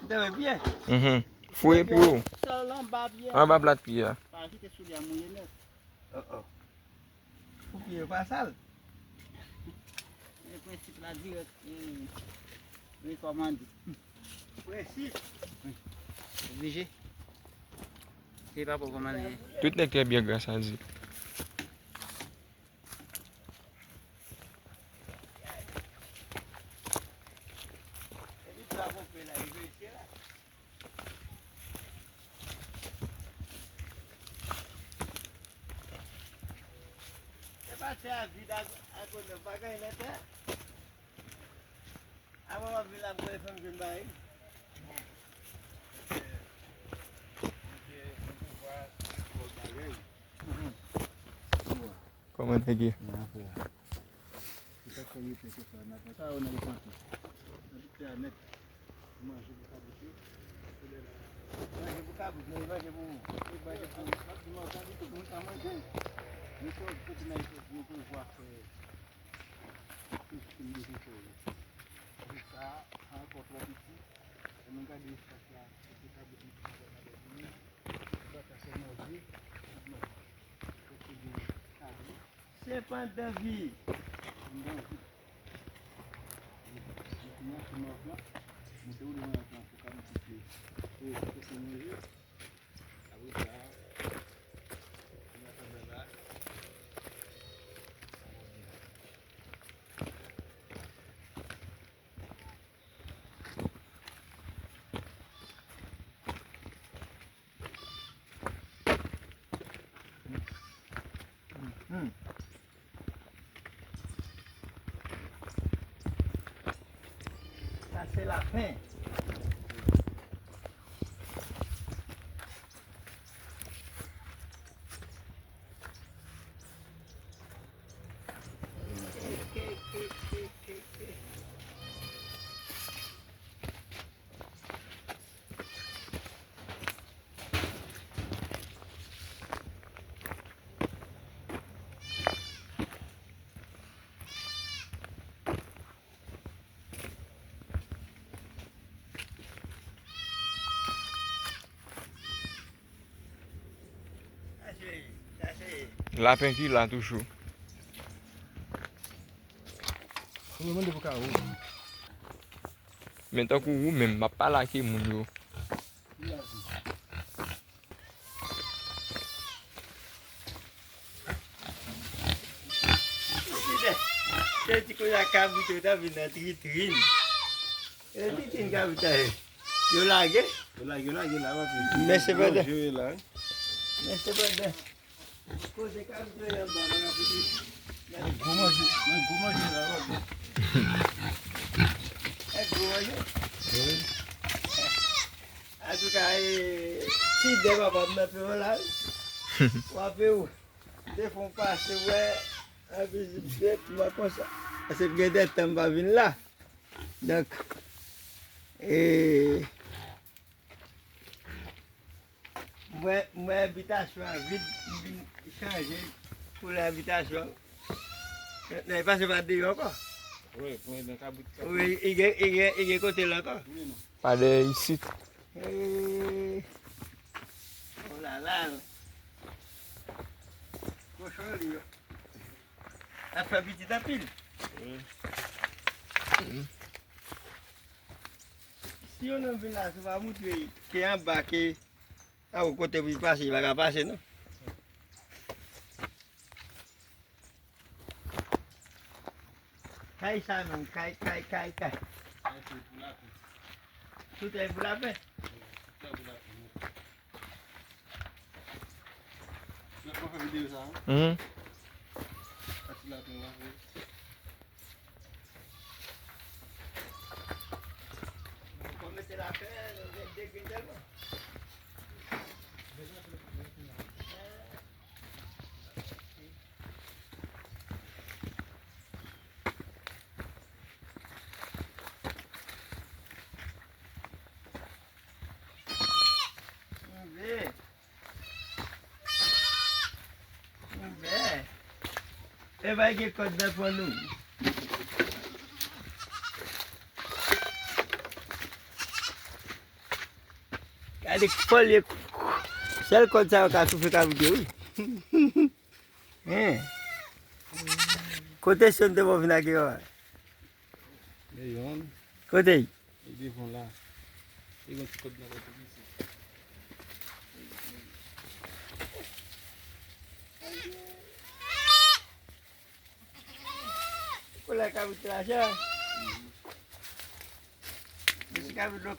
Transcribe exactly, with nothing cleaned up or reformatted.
Dèyè pye. Mhm. Fouye pye w. Sèl anba pye a. Anba plat pye a. Pa kite soulye a mouye nèt. Oh, oh. Pou pye yo pa sal. E prensip la dirèk, e, rekòmande. Prensip. Wi. Oblije. Se pa pou kòmande. Tout nèg trè byen, gras a Dye. Se pa tè a vid a, a kote pa gen nan tè. Avan w ap vin la, pou fè m jwenn bagay. Kòman nèg ye? Sa yo nan repanti. Nan tout tè a nèt. Manje pou kabrit yo. Manje pou kabrit, men manje pou, manje pou, manje pou moun ka manje. Men sou kote nan yo pou vwa fè. Tout moun ki fè yo. Sa a ankò twò piti. Ann gade espas la, kote kabrit yo pou madanm avèk moun. Baka fè manje. Bon. Kote gen kabrit. Sepandan vi. Sepandan vi. Mete yon ti mank lan. Mete yon ti mank lan pou ka mete pye. Pou, pou se manje. Apre sa, mete anba la. Sa se lapen. Lapen ki la toujou. Men tankou ou menm, m ap pale ak moun yo. Se ti koze a kabrit yo ta vin nan tritrin. E tritrin kabrit la ye. Yo lage. Yo lage, yo lage la, w ap vin. Men sepandan. Yo jere la, wi. Men sepandan. Koze kabrit yo anba la, w ap vin. Nan gwo manje, nan gwo manje la, w ap vin. Nan gwo manje. Wi. Antouka, e, ti dè papa m nan peyi la, wi. W ap vin ou. Te fon pase, wè, anvi vizit bèt, mwen konsa. Paske gen de tan m pa vin la. Donk, e, mwen, mwen abitasyon an vid, m vin chanje koulè abitasyon an. Lè l pase pa deyò ankò. Wi, mwen nan kabrit. Wi, i gen, i gen, i gen kote l ankò. Wi, non. Pa dèyè isit. Hey. Oh la la. Kochon li yo. Ap fè pitit anpil. Wi. Si yon nonm vin la, se pa moutre ke anba ke, a, ou kote pou li pase, li pa ka pase, non. Kay sa menm, kay, kay, kay, kay. Kay se pou lapen. Tout kay pou lapen? Tout kay pou lapen, wi. Mwen pa fè videyo sa, wi. Mhm. Pati lapen, w ap fè. Kòm se lapen, nou gen de grenn sèlman. Anmwey. Anmwey. E bay gen kòd nan pran nou. Gade fò l ye. Sèl kòd sa yo ka soufle kabrit yo, wi. Hein. Kote Syon te bon vin ak yo a? Kote? Li devan la. Li gon ti kòd nan kote isi. Koulè kabrit la, chè. Mesye kabrit nou